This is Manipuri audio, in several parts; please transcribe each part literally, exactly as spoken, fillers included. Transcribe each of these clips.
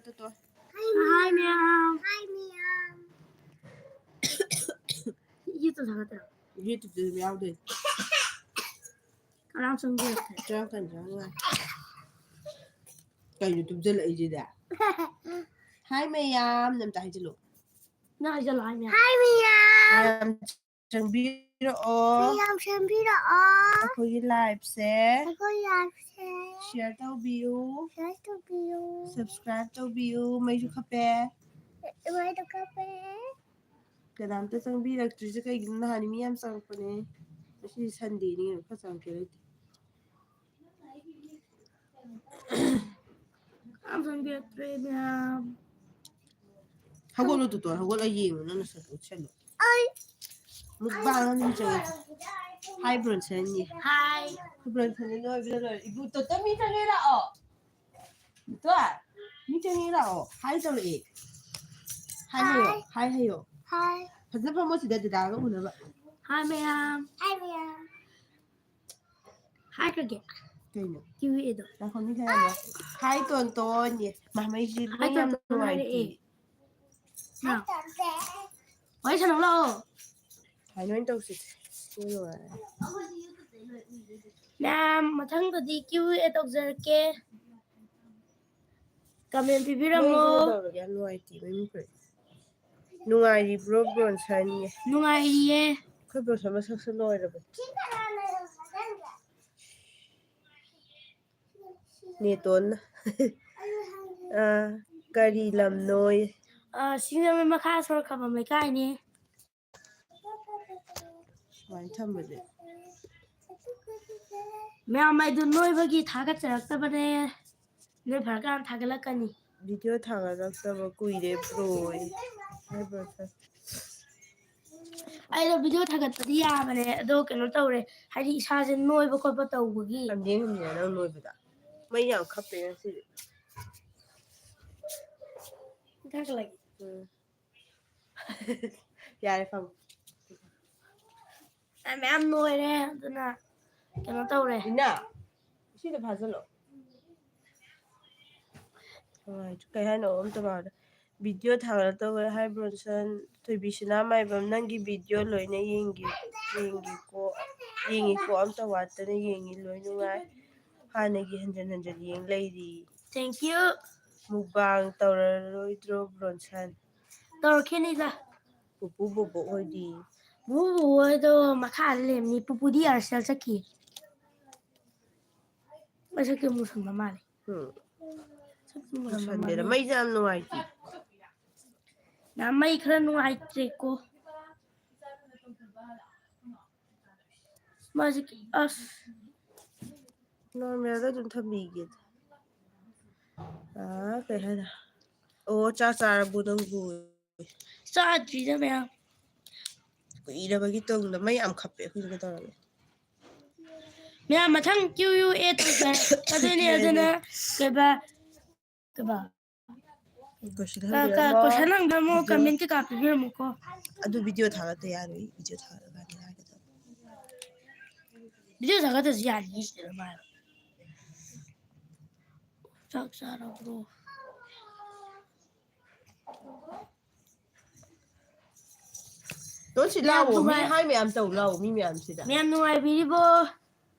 ꯇꯣ꯫ ꯍꯥꯏ ꯃꯌꯥꯝ꯫ ꯍꯥꯏ ꯃꯌꯥꯝ꯫ YouTube ꯊꯥꯒꯠꯇ꯭ꯔꯣ? YouTubeꯇꯁꯨ ꯌꯥꯎꯗꯣꯏꯅꯤ꯫ ꯀꯅꯥꯝ ꯆꯪꯕꯤꯔꯛꯇ꯭ꯔꯦ꯫ ꯆꯪꯉꯛꯀꯅꯤ, ꯆꯪꯉꯛꯀꯅꯤ꯫ ꯀꯩꯅꯣ ꯇꯨꯝꯁꯤꯜꯂꯛꯏꯁꯤꯗꯤ? ꯍꯥꯏ ꯃꯌꯥꯝ ꯑꯝꯇ ꯍꯥꯏꯖꯤꯜꯂꯨ꯫ ꯅꯪ ꯍꯥꯏꯖꯤꯜꯂꯣ, ꯍꯥꯏ ꯃꯌꯥꯝ꯫ ꯍꯥꯏ ꯃꯌꯥꯝ꯫ ꯃꯌꯥꯝ ꯆꯪꯕꯤꯔꯛꯑꯣ꯫ ꯃꯌꯥꯝ ꯆꯪꯕꯤꯔꯛꯑꯣ꯫ ꯑꯩꯈꯣꯏꯒꯤ liveꯁꯦ ꯑꯩꯈꯣꯏ liveꯁꯦ share ꯇꯧꯕꯤꯌꯨ꯫ Share ꯇꯧꯕꯤꯌꯨ꯫ Subscribe ꯇꯧꯕꯤꯌꯨ꯫ ꯃꯩꯁꯨ ꯈꯞꯄꯦ꯫ ꯃꯩꯁꯨ ꯈꯞꯄꯦ꯫ ꯀꯅꯥꯝꯇ ꯆꯪꯕꯤꯔꯛꯇ꯭ꯔꯤꯁꯦ ꯀꯩꯒꯤꯅꯣ? ꯅꯍꯥꯟ ꯃꯤ ꯌꯥꯝ ꯆꯪꯉꯛꯄꯅꯦ꯫ ꯉꯁꯤꯗꯤ Sundayꯅꯤ ꯀꯩꯅꯣ, ꯈꯔ ꯆꯪꯉꯛꯀꯦ ꯂꯩꯇꯦ꯫ ꯀꯅꯥꯝ ꯆꯪꯕꯤꯔꯛꯇ꯭ꯔꯦ ꯃꯌꯥꯝ꯫ ꯍꯧꯒꯠꯂꯣ ꯇꯣꯇꯣꯟ, ꯍꯧꯒꯠꯂ ꯌꯦꯡꯉꯨ ꯅꯪ ꯅꯁꯛꯇꯣ, ꯎꯠꯁꯜꯂꯨ꯫ ꯑꯩ mukbang ꯑꯃ ꯆꯪꯉꯦ꯫ Hi Bronsonꯌꯦ꯫ Hi꯫ Bronsonꯗꯤ ꯅꯣꯏꯕꯗ ꯂꯣꯏꯔꯦ꯫ ꯏꯕꯨ ꯇꯣꯇꯣꯟ ꯃꯤ ꯆꯪꯉꯦ ꯂꯥꯛꯑꯣ꯫ ꯇꯣ, ꯃꯤ ꯆꯪꯉꯦ ꯂꯥꯛꯑꯣ꯫ Hi ꯇꯧꯔꯛꯑꯦ꯫ Hi ꯍꯥꯏꯌꯣ꯫ Hi꯫ Hi ꯍꯥꯏꯌꯣ꯫ Hi꯫ ꯐꯖꯅ ꯐꯝꯃꯣ ꯁꯤꯗ ꯗꯗꯥꯒ ꯎꯅꯕ꯫ Hi ꯃꯌꯥꯝ꯫ Hi ꯃꯌꯥꯝ꯫ ꯍꯥꯏꯈ꯭ꯔꯒꯦ꯫ ꯀꯩꯅꯣ? Q A ꯗꯣ꯫ ꯉꯥꯏꯈꯣ, ꯃꯤ ꯈꯔ ꯌꯥꯝꯅ꯫ Hi ꯇꯣꯟꯇꯣꯟ ꯌꯦ꯫ ꯃꯥ, ꯃꯩꯁꯤ ꯂꯣꯏ ꯌꯥꯝ ꯇꯣꯟꯇꯣꯟ ꯅꯨꯡꯉꯥꯏꯇꯦ꯫ ꯍꯥꯏꯔꯛꯑꯦ꯫ ꯅꯥꯎ꯫ ꯋꯥꯔꯤ ꯁꯥꯟꯅꯧ ꯂꯥꯛꯑꯣ꯫ ꯍꯥꯏ ꯂꯣꯏ ꯇꯧꯁꯤ꯫ ꯁꯤ ꯂꯣꯏꯔꯦ꯫ ꯃꯌꯥꯝ, ꯃꯊꯪꯗꯗꯤ Q A ꯇꯧꯖꯔꯛꯀꯦ꯫ Comment ꯄꯤꯕꯤꯔꯝꯃꯣ꯫ ꯃꯩꯁꯤꯅ ꯇꯧꯔꯒꯦ ꯌꯥꯝ ꯅꯨꯡꯉꯥꯏꯇꯦ, ꯃꯩ ꯃꯨꯠꯈ꯭ꯔꯦ꯫ ꯅꯨꯡꯉꯥꯏꯔꯤꯕ꯭ꯔꯣ ꯕ꯭ꯔꯣꯟꯁꯟ? ꯅꯨꯡꯉꯥꯏꯔꯤꯌꯦ꯫ ꯑꯩꯈꯣꯏ ꯕ꯭ꯔꯣꯟꯁꯟ ꯃꯁꯛꯁꯨ ꯂꯣꯏꯔꯕꯅꯤ꯫ ꯅꯦꯇꯣꯟꯅ꯫ ꯑꯥ, ꯀꯔꯤ ꯂꯝꯅꯣꯌꯦ? ꯑꯥ, ꯁꯤꯡꯖꯃꯩ ꯃꯈꯥ ꯁꯣꯔꯣꯛ ꯈꯝꯕꯝ ꯂꯩꯀꯥꯏꯅꯤ꯫ ꯁꯨꯃꯥꯏꯅ ꯊꯝꯕꯁꯦ꯫ ꯃꯌꯥꯝ ꯑꯩꯗꯣ ꯅꯣꯏꯕꯒꯤ ꯊꯥꯒꯠꯆꯔꯛꯇꯕꯅꯦ꯫ ꯅꯣꯏ ꯐꯔꯀꯥꯟꯗ ꯊꯥꯒꯠꯂꯛꯀꯅꯤ꯫ Video ꯊꯥꯒꯠꯂꯛꯇꯕ ꯀꯨꯏꯔꯦ ꯕ꯭ꯔꯣ꯫ ꯍꯥꯏ ꯕ꯭ꯔꯣ ꯁꯥꯔ꯫ ꯑꯩꯗꯣ video ꯊꯥꯒꯠꯄꯗꯤ ꯌꯥꯕꯅꯦ, ꯑꯗꯣ ꯀꯩꯅꯣ ꯇꯧꯔꯦ, ꯍꯥꯏꯗꯤ ꯏꯁꯥꯁꯦ ꯅꯣꯏꯕ ꯈꯣꯠꯄ ꯇꯧꯕꯒꯤ꯫ ꯌꯥꯝ ꯌꯦꯡꯉꯝꯃꯤꯅ ꯅꯪ ꯅꯣꯏꯕꯗ꯫ ꯃꯩ ꯌꯥꯝ ꯈꯞꯄꯦ ꯉꯁꯤꯗꯤ꯫ ꯊꯥꯒꯠꯂꯒꯦ꯫ ꯎꯝ꯫ ꯌꯥꯔꯦ, ꯐꯝꯃꯣ꯫ ꯑꯩ ꯃꯌꯥꯝ ꯅꯣꯏꯔꯦ, ꯑꯗꯨꯅ ꯀꯩꯅꯣ ꯇꯧꯔꯦ꯫ ꯏꯅꯥ, ꯁꯤꯗ ꯐꯥꯖꯜꯂꯣ꯫ ꯅꯨꯡꯉꯥꯏꯇ꯭ꯔꯦ꯫ ꯀꯩ ꯍꯥꯏꯅꯣ ꯑꯝꯇ ꯄꯥꯎꯗ? ꯚꯤꯗꯤꯑꯣ ꯊꯥꯒꯠꯂꯛꯇꯧꯕ ꯍꯥꯏ ꯕ꯭ꯔꯣꯟꯁꯟ꯫ ꯊꯣꯏꯕꯤ ꯁꯤꯅꯥ ꯃꯥꯏꯕꯝ, ꯅꯪꯒꯤ ꯚꯤꯗꯤꯑꯣ ꯂꯣꯏꯅ ꯌꯦꯡꯒꯦ, ꯌꯦꯡꯒꯦꯀꯣ, ꯌꯦꯡꯉꯤꯀꯣ, ꯑꯝꯇ ꯋꯥꯠꯇꯅ ꯌꯦꯡꯉꯤ, ꯂꯣꯏ ꯅꯨꯡꯉꯥꯏ꯫ ꯍꯥꯟꯅꯒꯤ ꯍꯟꯖꯟ ꯍꯟꯖꯟ ꯌꯦꯡ ꯂꯩꯔꯤ꯫ Thank you꯫ ꯃꯨꯛꯕꯥꯡ ꯇꯧꯔꯔꯣꯏꯗ꯭ꯔꯣ ꯕ꯭ꯔꯣꯟꯁꯟ? ꯇꯧꯔꯛꯈꯤꯅꯤꯗ꯫ ꯄꯨꯄꯨ ꯕꯣꯕꯣꯛ ꯍꯣꯏꯗꯤ? ꯄꯨꯄꯨ ꯕꯣꯕꯣꯛ ꯍꯣꯏꯗꯣ ꯃꯈꯥꯗ ꯂꯩꯔꯝꯅꯤ꯫ ꯄꯨꯄꯨꯗꯤ ꯑꯥꯔꯁꯦꯜ ꯆꯠꯈꯤ꯫ ꯃꯁꯛꯇꯤ ꯃꯨꯁꯟꯕ ꯃꯥꯜꯂꯦ꯫ ꯎꯝ꯫ ꯁꯛꯇꯤ ꯃꯨꯁꯟꯕ ꯃꯨꯁꯟꯗꯦꯗ꯫ ꯃꯥꯜꯂꯦ꯫ ꯃꯩꯁꯦ ꯌꯥꯝ ꯅꯨꯡꯉꯥꯏꯇꯦ꯫ ꯅ ꯃꯩ ꯈꯔ ꯅꯨꯡꯉꯥꯏꯇ꯭ꯔꯦꯀꯣ꯫ ꯃꯥꯁꯦ ꯀꯤ-, ꯑꯁ꯫ ꯅꯣꯔꯃꯦꯜꯗ ꯑꯗꯨꯝ ꯊꯝꯕꯤꯒꯦ꯫ ꯑꯥ, ꯀꯩ ꯍꯥꯏꯅ? ꯑꯣ, ꯆꯥꯛ ꯆꯥꯔꯕꯣ ꯅꯪꯕꯨ? ꯆꯥꯗ꯭ꯔꯤꯗ ꯃꯌꯥꯝ꯫ ꯀꯨꯏꯔꯕꯒꯤ ꯇꯨꯡꯗ ꯃꯩ ꯌꯥꯝ ꯈꯞꯄꯦ ꯑꯩꯈꯣꯏꯁꯨ ꯀꯩꯗꯧꯔꯒꯦ? ꯃꯌꯥꯝ ꯃꯊꯪ Q U A ꯇꯧꯖꯔꯛꯀꯗꯣꯏꯅꯦ꯫ ꯑꯗꯨꯅ ꯀꯩꯕ, ꯀꯩꯕ? ꯀꯣꯏꯁꯟ ꯀ-, ꯀ-, ꯍꯪꯕꯤꯔꯝꯃꯣ꯫ ꯀꯣꯏꯁꯟ ꯍꯪꯕꯤꯔꯝꯃꯣ, ꯚꯤꯗꯤꯑꯣ, ꯀꯃꯦꯟ ꯀꯩꯀꯥ ꯄꯤꯕꯤꯔꯝꯃꯨꯀꯣ꯫ ꯑꯗꯨ ꯚꯤꯗꯤꯑꯣ ꯊꯥꯒꯠꯇ ꯌꯥꯔꯣꯏ, ꯚꯤꯗꯤꯑꯣ ꯊꯥꯒꯠꯂꯀꯥꯟꯗ ꯍꯥꯏꯒꯗꯕ꯫ ꯚꯤꯗꯤꯑꯣ ꯊꯥꯒꯠꯇꯁꯨ ꯌꯥꯅꯤꯌꯦ ꯁꯤꯗ ꯃꯥ꯫ ꯆꯥꯛ ꯆꯥꯔꯕ꯭ꯔꯣ? ꯇꯣꯟꯁꯤ ꯃꯌꯥꯝ ꯂꯥꯛꯑꯣ, ꯃꯤ ꯅꯨꯡꯉꯥꯏ-, ꯍꯥꯏ ꯃꯌꯥꯝ ꯇꯧ ꯂꯥꯛꯑꯣ, ꯃꯤ ꯃꯌꯥꯝꯁꯤꯗ꯫ ꯃꯌꯥꯝ ꯅꯨꯡꯉꯥꯏꯕꯤꯔꯤꯕꯣ?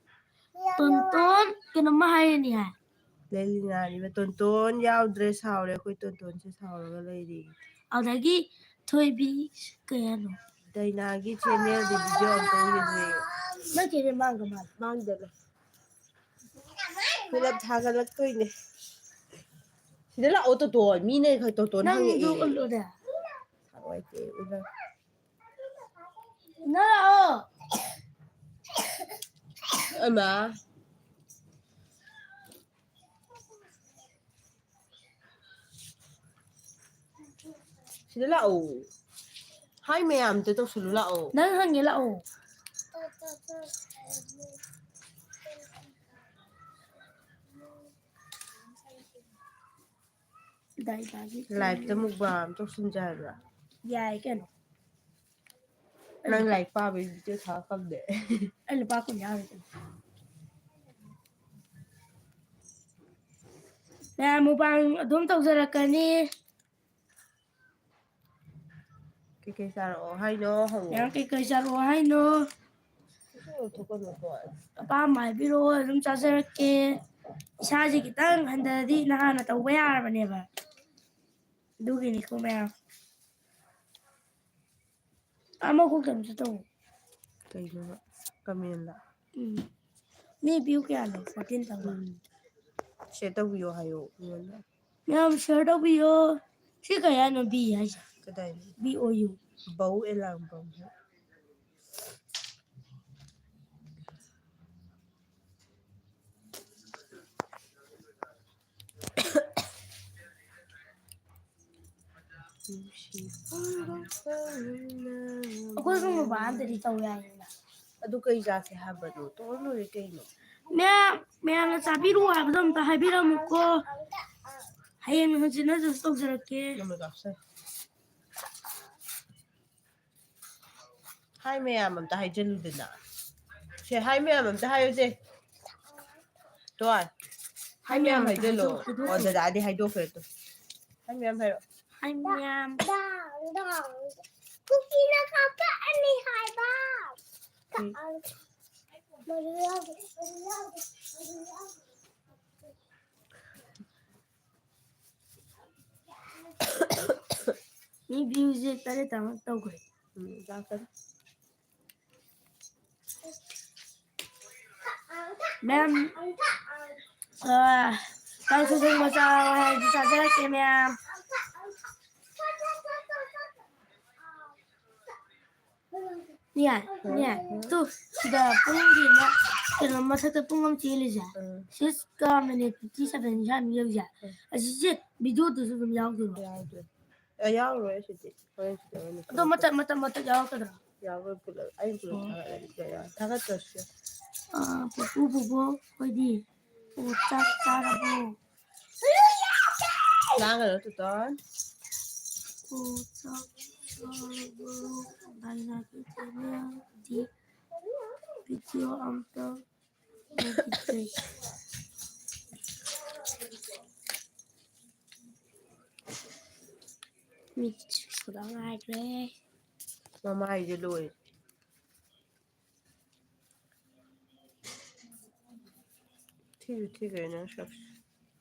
ꯇꯣꯟꯇꯣꯟ ꯀꯩꯅꯣꯝꯃ ꯍꯥꯏꯔꯅꯤ ꯍꯥꯏ꯫ ꯂꯩꯂꯤꯅꯥꯅꯤꯕ ꯇꯣꯟꯇꯣꯟ ꯌꯥꯎꯗ꯭ꯔꯦ ꯁꯥꯎꯔꯦ, ꯑꯩꯈꯣꯏ ꯇꯣꯟꯇꯣꯟꯁꯦ ꯁꯥꯎꯔꯒ ꯂꯩꯔꯤ꯫ ꯑꯗꯒꯤ ꯊꯣꯏꯕꯤ ꯀꯩ ꯍꯥꯏꯅꯣ? ꯗꯥꯏꯅꯥꯒꯤ ꯆꯦꯅꯦꯜꯗꯤ ꯚꯤꯗꯤꯑꯣ ꯑꯝꯇ ꯌꯦꯡꯉꯦ꯫ ꯅꯣꯏ ꯆꯦꯅꯦꯜ ꯃꯥꯡꯈ꯭ꯔ ꯃꯥꯜꯂꯦ꯫ ꯃꯥꯡꯗꯔꯦ꯫ ꯄꯨꯂꯞ ꯊꯥꯒꯠꯂꯛꯇꯣꯏꯅꯦ꯫ ꯁꯤꯗ ꯂꯥꯛꯑꯣ ꯇꯣꯇꯣꯟ꯫ ꯃꯤꯅ ꯈꯛ ꯇꯣꯇꯣꯟ ꯅꯪꯁꯨ ꯍꯪꯉꯛꯑꯦ꯫ ꯎꯠꯂꯨꯅꯦ꯫ ꯊꯋꯥꯏ ꯀꯦ ꯎꯠꯂ-꯫ ꯅꯪ ꯂꯥꯛꯑꯣ꯫ ꯑꯃ꯫ ꯁꯤꯗ ꯂꯥꯛꯑꯣ꯫ ꯍꯥꯏ ꯃꯌꯥꯝꯗ ꯇꯧꯁꯜꯂꯨ ꯂꯥꯛꯑꯣ꯫ ꯅꯪ ꯍꯪꯉꯦ ꯂꯥꯛꯑꯣ꯫ ꯗꯥꯏꯅꯥꯒꯤ ꯂꯥꯏꯐꯇ ꯃꯨꯛꯕꯥꯡ ꯑꯃ ꯇꯧꯁꯤꯟꯁꯦ ꯍꯥꯏꯕ꯭ꯔꯥ? ꯌꯥꯏ ꯀꯩꯅꯣ꯫ ꯅꯪ ꯂꯥꯏꯔꯤꯛ ꯄꯥꯕꯩ ꯚꯤꯗꯤꯑꯣ ꯊꯥꯔꯛꯀꯗꯕꯅꯦ꯫ ꯑꯩ ꯂꯨꯄꯥ ꯀꯨꯟ ꯌꯥꯎꯔꯤ ꯀꯩꯅꯣ꯫ ꯃꯌꯥꯝ ꯃꯨꯛꯕꯥꯡ ꯑꯗꯨꯝ ꯇꯧꯖꯔꯛꯀꯅꯤ꯫ ꯀꯩꯀꯩ ꯆꯥꯔꯛꯑꯣ ꯍꯥꯏꯅꯣ ꯍꯪꯉꯣ꯫ ꯃꯌꯥꯝ ꯀꯩꯀꯩ ꯆꯥꯔꯛꯑꯣ ꯍꯥꯏꯅꯣ? ꯀꯩꯁꯨ ꯂꯧꯊꯣꯛꯀꯅꯨꯀꯣ꯫ ꯑꯄꯥꯝꯕ ꯍꯥꯏꯕꯤꯔꯛꯑꯣ, ꯑꯗꯨꯝ ꯆꯥꯖꯔꯛꯀꯦ꯫ ꯏꯁꯥꯁꯦ ꯈꯤꯇꯪ ꯍꯟꯊꯔꯗꯤ ꯅꯍꯥꯟꯅ ꯇꯧꯕ ꯌꯥꯔꯕꯅꯦꯕ꯫ ꯑꯗꯨꯒꯤꯅꯤꯀꯣ ꯃꯌꯥꯝ꯫ ꯑꯃ ꯀꯣꯛꯇ ꯑꯝꯇ ꯇꯧ꯫ ꯀꯩꯅꯣꯕ? ꯀꯃꯦꯟꯗ? ꯎꯝ꯫ ꯃꯤ ꯚ꯭ꯌꯨ ꯀꯌꯥꯅꯣ? ꯐꯣꯔꯇꯤꯟ ꯇꯪꯕ꯫ ꯎꯝ꯫ ꯁꯤꯌꯔ ꯇꯧꯕꯤꯌꯣ ꯍꯥꯏꯌꯣ ꯑꯩꯉꯣꯟꯗ꯫ ꯃꯌꯥꯝ ꯁꯤꯌꯔ ꯇꯧꯕꯤꯌꯣ꯫ ꯁꯤ ꯀꯩ ꯍꯥꯏꯅꯣ ꯕꯤ ꯍꯥꯏꯁꯦ? ꯀꯗꯥꯏꯅꯣ? ꯕꯤ ꯑꯣ ꯌꯨ꯫ ꯕꯧ ꯑꯦꯂꯥꯡꯕꯝ ꯍꯥꯏ꯫ ꯑꯩꯈꯣꯏꯁꯨ ꯃꯨꯛꯕꯥꯡ ꯑꯝꯇꯗꯤ ꯇꯧ ꯌꯥꯏꯗꯅ꯫ ꯑꯗꯨ ꯀꯩ ꯆꯥꯁꯦ ꯍꯥꯏꯕꯅꯣ? ꯇꯧꯔ ꯂꯣꯏꯔꯦ ꯀꯩꯅꯣ꯫ ꯃꯌꯥꯝ, ꯃꯌꯥꯝꯅ ꯆꯥꯕꯤꯔꯣ ꯍꯥꯏꯕꯗꯣ ꯑꯝꯇ ꯍꯥꯏꯕꯤꯔꯝꯃꯨꯀꯣ꯫ ꯍꯌꯦꯡ ꯍꯪꯆꯤꯠ ꯅꯠꯇ꯭ꯔꯁꯨ ꯇꯧꯖꯔꯛꯀꯦ꯫ ꯅꯝꯕꯔ ꯀꯥꯞꯁꯦ꯫ ꯍꯥꯏ ꯃꯌꯥꯝ ꯑꯝꯇ ꯍꯥꯏꯖꯜꯂꯨꯗꯅ꯫ ꯁꯦ, ꯍꯥꯏ ꯃꯌꯥꯝ ꯑꯝꯇ ꯍꯥꯏꯌꯨꯁꯦ꯫ ꯇꯣ꯫ ꯍꯥꯏ ꯃꯌꯥꯝ ꯍꯥꯏꯖꯜꯂꯣ꯫ ꯍꯥꯏꯗꯣꯛ-, ꯍꯥꯏꯗꯣꯛꯈ꯭ꯔꯣ꯫ ꯑꯣ, ꯗꯗꯥꯗꯤ ꯍꯥꯏꯗꯣꯛꯈ꯭ꯔꯦ ꯇꯣ꯫ ꯍꯥꯏ ꯃꯌꯥꯝ ꯍꯥꯏꯔꯣ꯫ ꯍꯥꯏ ꯃꯌꯥꯝ꯫ ꯀꯨꯀꯤꯅ ꯀꯥꯞꯊꯠꯂꯅꯤ ꯍꯥꯏꯕ꯫ ꯎꯝ꯫ ꯃꯤ ꯚ꯭ꯌꯨꯁꯦ ꯇꯔꯦꯠ ꯇꯃꯨꯛ ꯇꯧꯈ꯭ꯔꯦ꯫ ꯎꯝ, ꯂꯥꯛꯀꯅꯤ꯫ ꯃꯌꯥꯝ, ꯑ, ꯀꯥꯡꯁꯨ ꯊꯣꯡꯕ ꯆꯥꯔꯣ ꯍꯥꯏꯔꯗꯤ ꯆꯥꯖꯔꯛꯀꯦ, ꯃꯌꯥꯝ꯫ ꯅꯤꯌꯥ, ꯅꯤꯌꯥ, ꯇꯨ, ꯁꯤꯗ ꯄꯨꯡꯒꯤ ꯑꯃ, ꯀꯩꯅꯣ, ꯃꯊꯛꯇ ꯄꯨꯡ ꯑꯃ ꯆꯦꯜꯂꯤꯁꯦ꯫ ꯎꯝ꯫ Six ꯀ minute fifty seven ꯁ꯭ꯋꯥꯏꯃꯨꯛ ꯌꯧꯁꯦ꯫ ꯎꯝ꯫ ꯑꯁꯤꯁꯦ video ꯗꯨꯁꯨ ꯑꯗꯨꯝ ꯌꯥꯎꯗꯣꯏꯔꯣ? ꯌꯥꯎꯗꯣꯏ꯫ ꯑꯦ, ꯌꯥꯎꯔꯣꯏ ꯑꯁꯤꯗꯤ꯫ ꯍꯣꯔꯦꯟ ꯁꯤꯗ ꯑꯣꯏꯅ ꯑꯗꯣ ꯃꯇꯠ, ꯃꯇꯠ, ꯃꯇꯠ ꯌꯥꯎꯔꯛꯀꯗ꯭ꯔꯥ? ꯌꯥꯎꯔꯣꯏ, ꯄꯨꯂꯞ꯫ ꯑꯩ ꯄꯨꯂꯞ ꯑꯣ꯫ ꯊꯥꯒꯠꯂꯗꯤ ꯀꯌꯥ-, ꯊꯥꯒꯠꯇ꯭ꯔꯁꯨ ꯌꯥꯏ꯫ ꯑꯥ, ꯄꯨꯄꯨ, ꯕꯣꯕꯣꯛ ꯈꯣꯏꯗꯤ? ꯑꯣ, ꯆꯥꯛ ꯆꯥꯔꯕꯣ? ꯂꯥꯡꯒꯅꯨ, ꯇꯨꯇꯣꯟ꯫ ꯑꯣ, ꯆꯥꯛ ꯆꯥꯔꯕꯣ? ꯗꯥꯏꯅꯥꯒꯤ channel ꯗꯤ video ꯑꯝꯇ ꯎꯈꯤꯗ꯭ꯔꯦ꯫ ꯃꯤꯠ ꯁꯨꯗ ꯉꯥꯏꯈ꯭ꯔꯦ꯫ ꯃꯃꯥꯏꯁꯦ ꯂꯣꯏꯔꯦ꯫ ꯊꯤꯁꯨ ꯊꯤꯈ꯭ꯔꯦ ꯅꯪ ꯁꯛꯁꯦ꯫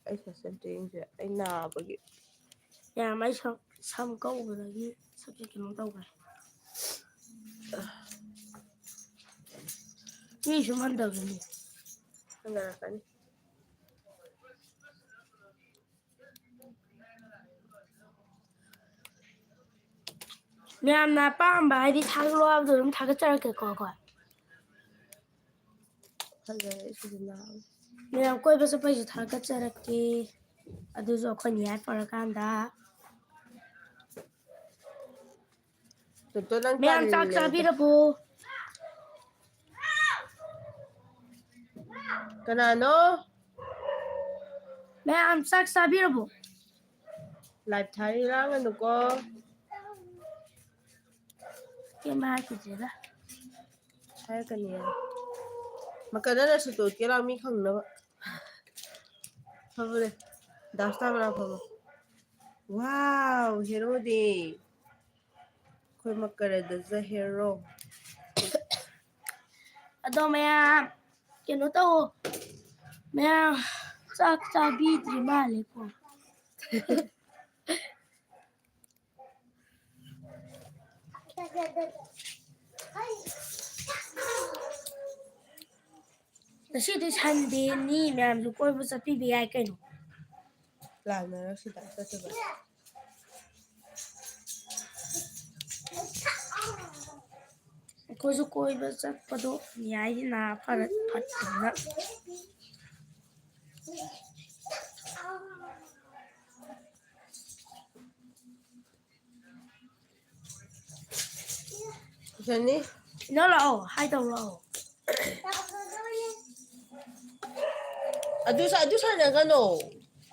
ꯑꯩ ꯁꯛꯁꯦ ꯑꯝꯇ ꯌꯦꯡꯁꯦ꯫ ꯑꯩ ꯅꯥꯕꯒꯤ꯫ ꯌꯥꯝ ꯑꯩ ꯁꯝ, ꯁꯝ ꯀꯛꯎꯕꯗꯒꯤ ꯁꯛꯁꯦ ꯀꯩꯅꯣ ꯇꯧꯈ꯭ꯔꯦ꯫ ꯃꯤ ꯁꯨꯝ ꯍꯟꯊꯕꯅꯤ꯫ ꯍꯟꯊꯔꯛꯀꯅꯤ꯫ ꯃꯌꯥꯝꯅ ꯑꯄꯥꯝꯕ ꯍꯥꯏꯗꯤ ꯊꯥꯒꯠꯂꯣ ꯍꯥꯏꯕꯗꯣ ꯑꯗꯨꯝ ꯊꯥꯒꯠꯆꯔꯛꯀꯦꯀꯣ ꯑꯩꯈꯣꯏ꯫ ꯐꯖꯔꯦ ꯁꯤꯗꯤ ꯅꯥꯕ꯫ ꯃꯌꯥꯝ ꯀꯣꯏꯕ ꯆꯠꯄꯩꯁꯨ ꯊꯥꯒꯠꯆꯔꯛꯀꯦ꯫ ꯑꯗꯨꯁꯨ ꯑꯩꯈꯣꯏꯅ ꯌꯥꯏꯐꯔꯀꯥꯟꯗ꯫ ꯗꯣꯛꯇꯔ ꯅꯪ ꯃꯌꯥꯝ ꯆꯥꯛ ꯇꯜꯂꯦꯗ꯫ ꯆꯥꯕꯤꯔꯕꯣ? ꯀꯅꯥꯅꯣ? ꯃꯌꯥꯝ ꯆꯥꯛ ꯆꯥꯕꯤꯔꯕꯣ? Live ꯊꯥꯔꯤ, ꯂꯥꯡꯒꯅꯨꯀꯣ꯫ ꯀꯩꯝ ꯍꯥꯏꯈꯤꯗ꯭ꯔꯦꯗ꯫ ꯍꯥꯏꯔꯛꯀꯅꯤ ꯍꯥꯏ꯫ ꯃꯀꯟꯗ ꯅꯁꯨꯇꯣ ꯀꯦꯔꯥ ꯃꯤ ꯈꯪꯅꯕ꯫ ꯐꯕꯅꯦ꯫ Dance ꯇꯥꯕ꯭ꯔꯥ ꯐꯕ? Wow, ꯍꯦꯔꯣꯗꯤ꯫ ꯑꯩꯈꯣꯏ ꯃꯀꯔꯗꯁꯨ ꯍꯦꯔꯣ꯫ ꯑꯗꯣ ꯃꯌꯥꯝ ꯀꯩꯅꯣ ꯇꯧ꯫ ꯃꯌꯥꯝ ꯆꯥꯛ ꯆꯥꯕꯤꯗ꯭ꯔꯤ ꯃꯥꯜꯂꯦꯀꯣ꯫ ꯉꯁꯤꯗꯤ Sundayꯅꯤ, ꯃꯌꯥꯝꯁꯨ ꯀꯣꯏꯕ ꯆꯠꯄꯤꯕ ꯌꯥꯏ ꯀꯩꯅꯣ꯫ ꯂꯥꯛꯅꯔꯛꯁꯤꯗ ꯆꯠꯇꯕ꯫ ꯑꯩꯈꯣꯏꯁꯨ ꯀꯣꯏꯕ ꯆꯠꯄꯗꯣ ꯌꯥꯏꯗꯅ, ꯐꯔꯛ ꯐꯠꯇꯅ꯫ ꯖꯅꯤ꯫ ꯏꯅꯥꯎ ꯂꯥꯛꯑꯣ, hi ꯇꯧ ꯂꯥꯛꯑꯣ꯫ ꯑꯗꯨ ꯁꯥ-, ꯑꯗꯨ ꯁꯥꯟꯅꯒꯅꯣ꯫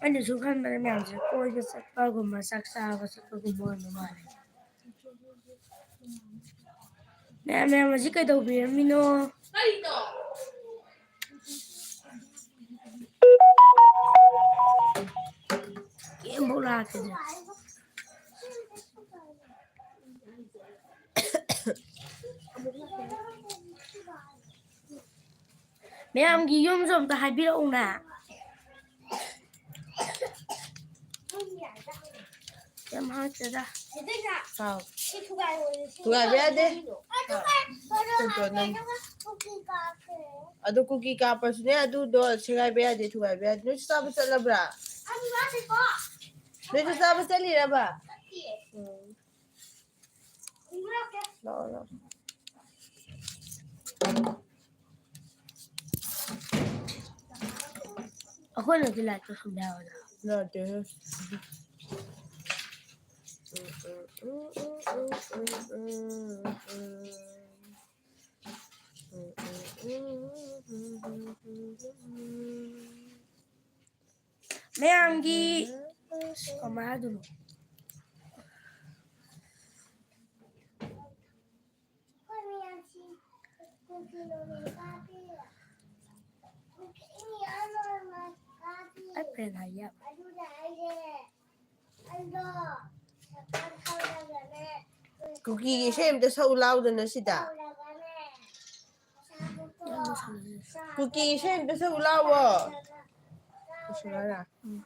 ꯑꯩꯅ ꯁꯨꯝ ꯈꯟꯕꯗ ꯃꯌꯥꯝꯁꯦ ꯀꯣꯏꯕ ꯆꯠꯄꯒꯨꯝꯕ, ꯆꯥꯛ ꯆꯥꯕ ꯆꯠꯄꯒꯨꯝꯕ ꯑꯣꯏꯕ ꯃꯥꯜꯂꯦ꯫ ꯃꯌꯥꯝ, ꯃꯌꯥꯝ ꯍꯧꯖꯤꯛ ꯀꯩꯗꯧꯕꯤꯔꯝꯃꯤꯅꯣ? ꯀꯩꯝꯐꯥꯎ ꯂꯥꯛꯇꯦ꯫ ꯃꯌꯥꯝꯒꯤ ꯌꯨꯝꯁꯨ ꯑꯝꯇ ꯍꯥꯏꯕꯤꯔꯛꯎꯅꯦ꯫ ꯌꯥꯝ ꯍꯥꯡꯇꯦꯗ꯫ ꯍꯥꯎ꯫ ꯊꯨꯒꯥꯏꯕ ꯌꯥꯗꯦ꯫ ꯑꯗꯨ ꯀꯨꯀꯤ ꯀꯥꯞꯄꯁꯨꯅꯦ, ꯑꯗꯨꯗꯣ ꯁꯦꯒꯥꯏꯕ ꯌꯥꯗꯦ, ꯊꯨꯒꯥꯏꯕ ꯌꯥꯗꯦ꯫ ꯅꯣꯏꯁꯨ ꯆꯥꯕ ꯆꯠꯂꯕ꯭ꯔꯥ? ꯅꯣꯏꯁꯨ ꯆꯥꯕ ꯆꯠꯂꯤꯔꯕ? ꯎꯝ꯫ ꯂꯥꯛꯑꯣ, ꯂꯥꯛꯑꯣ꯫ ꯑꯩꯈꯣꯏꯅꯗꯤ ꯂꯥꯏꯠꯇꯣ ꯁꯨꯝ ꯌꯥꯎꯔꯗ꯭ꯔꯥ? ꯌꯥꯗꯦꯍꯦ꯫ ꯃꯌꯥꯝꯒꯤ ꯀꯃꯥꯏ ꯍꯥꯏꯗꯣꯏꯅꯣ? ꯑꯩ ꯐꯦꯟ ꯍꯥꯏ ꯌꯥꯕ꯫ ꯀꯨꯀꯤꯒꯤ ꯏꯁꯩ ꯑꯝꯇ ꯁꯛꯎ ꯂꯥꯎꯗꯅ ꯁꯤꯗ꯫ ꯀꯨꯀꯤ ꯏꯁꯩ ꯑꯝꯇ ꯁꯛꯎ ꯂꯥꯎꯋꯣ꯫ ꯀꯩꯁꯨ ꯍꯥꯏꯔꯣꯏ꯫ ꯎꯝ꯫